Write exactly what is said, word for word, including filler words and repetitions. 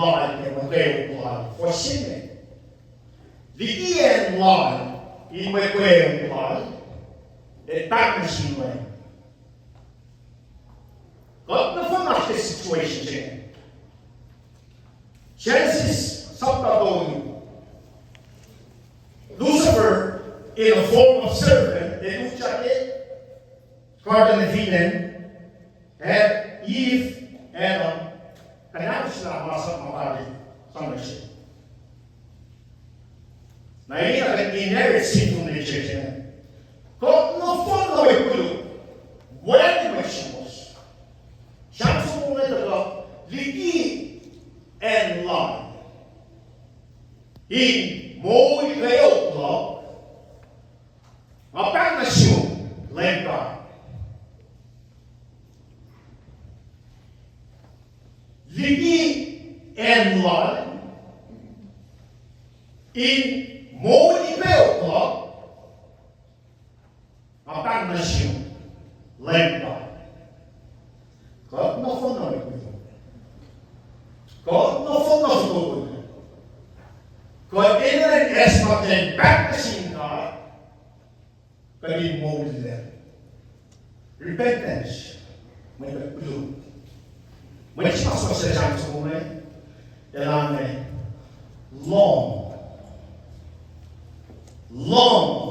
lal, ac mwe kweok lal. Fuhs se inge. Liki acn lal, in mwe kweok lal, ac pahng nuh sin Leum. Kuht nohfohn oasr ke situation se inge. Genesis sapta tolu. Lucifer, in the form of serpent, el utyak ke Garden of Eden, ac Eve, Adam, kuhnahoslah masap ma pa sang nuh sel. Na ina kuht inherit sinful nature se inge. Kuht nohfohn na mwe koluk, wacngihn mwe suwohs. Sramsram inge tuhkuh liki acn lal, in moul kweok luhk, nga pahng nuh sum, Leum God. Liki acn lal, in moul kweok luhk, nga pahng nuh sum, Leum God. Kuht nohfohn na mwe koluk, kuht nohfohn na fototo. Kuht enenuh in acsmak in pahng nuh sin God, kuht in moullac. Repentance, mwe koluk. Mwe sasuc se sang soko inge, elan inge, lohng. Lohng.